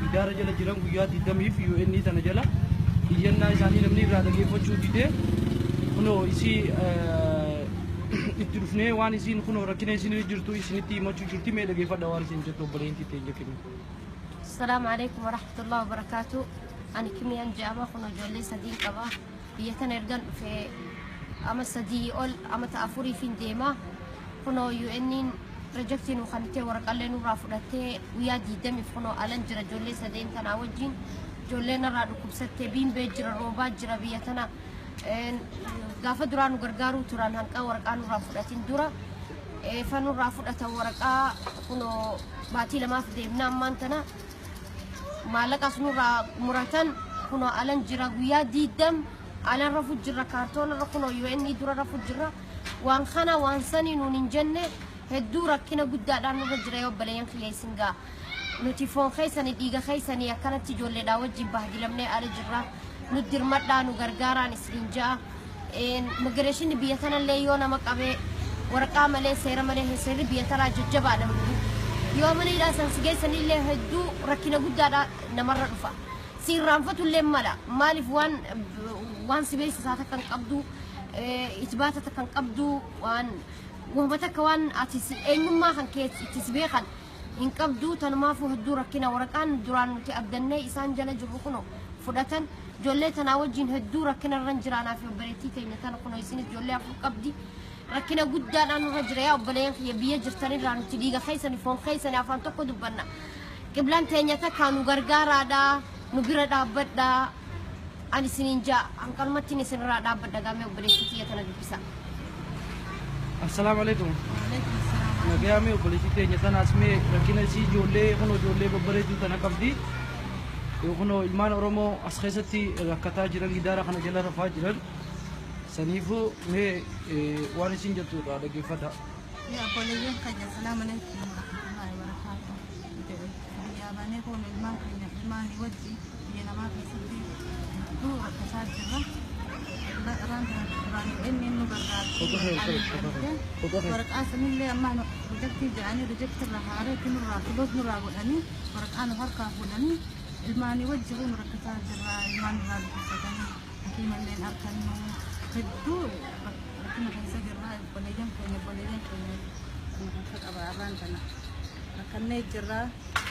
Gidaara jala jiran guyyaa 20f UN tana jala iyyannaa isaanii namni irraa dhageeffachuu didee kunoo isii itti dhufnee waan isiin kunoo rakkina isin jirtu isinitti himachuu jirti. Mee dhageeffadha waan isin jettu obboleettii teenya kennu. السلام عليكم ورحمة الله وبركاته. أنا كمية جامعة خنو جولي سدين قبا بيتنا إرجان في أما سدي أول أما تأفوري فين ديما خنو يو إنين رجعتين وخنتي ورق الله نور رافضتي ويا دي دمي خنو ألن جرا جولي سدين تناوجين جولي نرى ركوب ستة بين بيجرا روبا جرا بيتنا gaafa duraa nu gargaaruu turan hanqaa waraqaa nurraa fudhatin dura fa nurraa fudhatan waraqaa kunoo baatii lamaaf deemna ammaan tana maallaqas nurraa muratan kunoo alan jira guyyaa 20 alan rafu jira kaartoon irra kunoo UN dura rafu jira waan kana waan sanii nuun hin jenne hedduu rakkina guddaadhaan nurra jira. Yoo obboleeyyan kiyya isin gaa nuti foon keessanii dhiiga keessanii akkanatti ijoolleedhaa wajjin bahdilamnee ala jirra nu dirmadhaa nu gargaaraan isiniin ja'a. Immigration biyya tanallee yoo nama qabee waraqaa malee seera malee seerri biyya tanaa jajjabaadha. Yoo mana hidhaa san si geessanillee hedduu rakkina guddaadha namarra dhufa. Si irraanfatullee mala maaliif waan si beeksisaa takka hin qabdu itbaata takka hin qabdu waan wahuma takka waan ati eenyummaa kan kee itti si beekan hin qabdu. Tanumaafuu hedduu rakkina waraqaan duraan nuti abdannee isaan jala jirru kuno fudhatan ijoollee tanaa wajjin hedduu rakkina irra jiraanaa fi obboleettii teenya tana kuno isinis ijoollee afur qabdi rakkina guddaadhaan nurra jira. Yaa obboleeyyan kiyya biyya jirtanirraa nuti dhiiga keessanii foon keessanii afaan tokko dubbanna qiblaan teenya takkaa nu gargaaraadha nu bira dhaabbadhaa ani isiniin jaa hanqanumattiin isinirraa dhaabbadha gaamee obboleettii tiyya tana dubbisa. Assalaamu alaikum. Nagayaa mee obboleettii teenya tanaas mee rakkina isii ijoollee kunoo ijoollee babbareedduu tana qabdi. Kunoo ilmaan Oromoo as keessatti rakkataa jiran gidaara kana jala rafaa jiran. Saniifuu mee waan isin jettu irraa dhaggeeffadha. Yaa obboleeyyan keenya, salaamu alaikum warahmatullahi wabarakaatuh. Biyyaa baanee kun ilmaan keenya ilmaanii wajji biyya namaa keessatti hedduu rakkataa jirra. Duraan inni nu gargaara. Waraqaa sanillee amma reject jedhanii reject irraa haareetti nurraa close nurraa godhanii waraqaa nu harkaa fuudhanii ilmaanii wajji kun rakkataa jirra. Ilmaan irraa dhukkubsatanii hakiimalleen harkannu hedduu rakkina keessa jirra. Obboleeyyan keenya harka qaba arraan tana rakkannee jirra.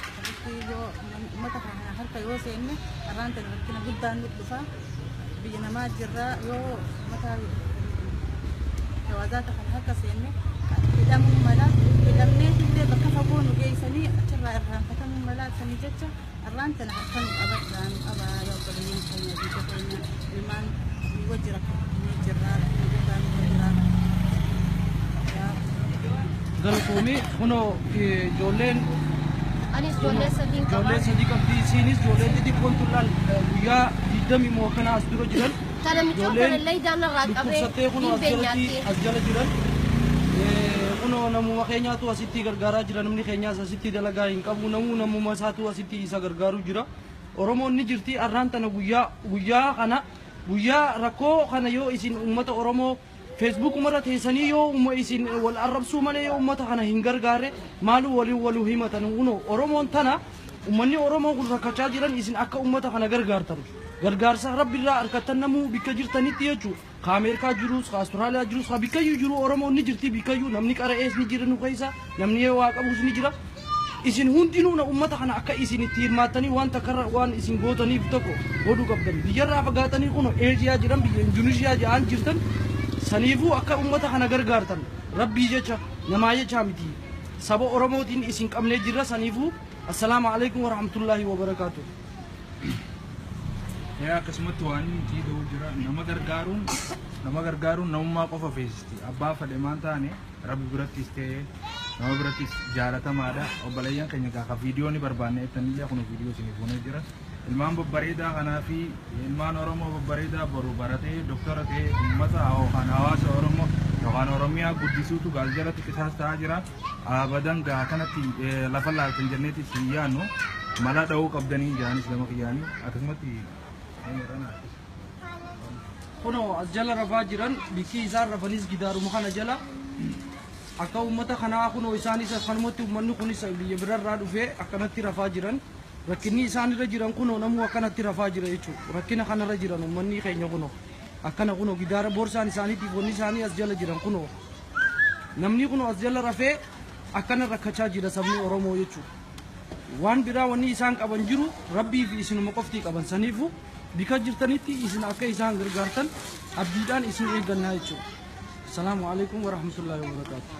Akkasitti yoo uummata kana harka yoo seenne arraan tana rakkina guddaan nu dhufa. Biyya namaa jirra yoo uummata jawaazaata kana harka seenne hidhamuu mala hidhamnee illee bakka fagoo nu geessanii achirraa irraanfatamuu mala. Sanii jecha arraan tana harka nu qabadhaa nu qabaa yaa obboleeyyan keenya biyya keenya ilmaan wajji rakkannee jirra rakkina guddaan nu jira. Galatoomii kunoo ijoolleen Anis ijoollee sadiin qaba. Ijoollee sadii qabdi isiinis ijoolleen xixiqqoon tun laal guyyaa 20 moo kana as dura jiran. Tana micoon kana leeyidaan irraa qabee dhukkubsattee kunoo as dhiibbee jalatti nyaattee. As jala jiran. Kunoo namuma keenyaatu asitti gargaaraa jira. Namni keenyaas asitti dalagaa hin qabu. Namuu namuma isaatu asitti isa gargaaruu jira. Oromoon ni jirti. Arraan tana guyyaa guyyaa kana guyyaa rakkoo kana yoo isin ummata Oromoo feesbuukumarra teessanii yoo umma isin wal arrabsuu malee yoo ummata kana hin gargaarre maaluu waliin waluu himatan? Kunoo Oromoon tana ummanni Oromoo kun rakkachaa jiran isin akka ummata kana gargaartan gargaarsa rabbiirraa harkattan namuu bikka jirtanitti jechuudha. Ka Ameerikaa jirus, ka Awustiraaliyaa jirus, ka bikkayyuu jiru Oromoon ni jirti. Bikkayyuu namni qara'ees ni jira nu keessa namni waa qabus ni jira. Isin hundinuu na ummata kana akka isin itti hirmaattanii waan takkarra waan isin gootaniif tokko godhuu qabdan. Biyyarraa fagaatanii kun Eeshiyaa jiran biyya Induneeshiyaa jedhaan jirtan saniifuu akka ummata kana gargaartan rabbii jecha namaa jecha miti. Saba Oromootiin isin qabnee jirra saniifuu assalaamu alaikum warahmatullaahi wabarakaatuh. Yaa akkasumatti waan inni itti jira nama gargaaruun namummaa qofa feesisti. Abbaa fedhe maan taane rabbi birattis ta'ee nama birattis jaalatamaadha. Obboleeyyan keenya gaafa viidiyoo ni barbaanne jettanillee kun viidiyoo isiniif fuunee jira. Ilmaan babbareedaa kanaa fi ilmaan Oromoo babbareedaa boru baratee doktora ta'ee uummata yookaan hawaasa Oromoo yookaan Oromiyaa guddisuutu gaas jalatti qisaas ta'aa jira. Abadan gaa kanatti lafa laaltan jenneeti si yaannu mala dha'uu qabdanii jaanis gama kiyyaanii akkasumatti. Kunoo as jala rafaa jiran bikkii isaan rafanis gidaaruma kana jala akka ummata kanaa kunoo isaanis akkanumatti ummanni kunis biyya birarraa dhufee akkanatti rafaa jiran. Rakkinni isaan irra jiran kunoo namuu akkanatti rafaa jira jechuudha. Rakkina kanarra jiran uummanni keenya kunoo akkana kunoo gidaara boorsaan isaaniitiif wanni isaanii as jala jiran kunoo namni kunoo as jala rafee akkana rakkachaa jira sabni Oromoo jechuudha. Waan biraa wanni isaan qaban jiru rabbii fi isinuma qoftii qaban saniifu bika jirtanitti isin akka isaan gargaartan abdiidhaan isin eeggannaa jechuudha. Salaamu alaikum warahmatullaahi wabarakaatu.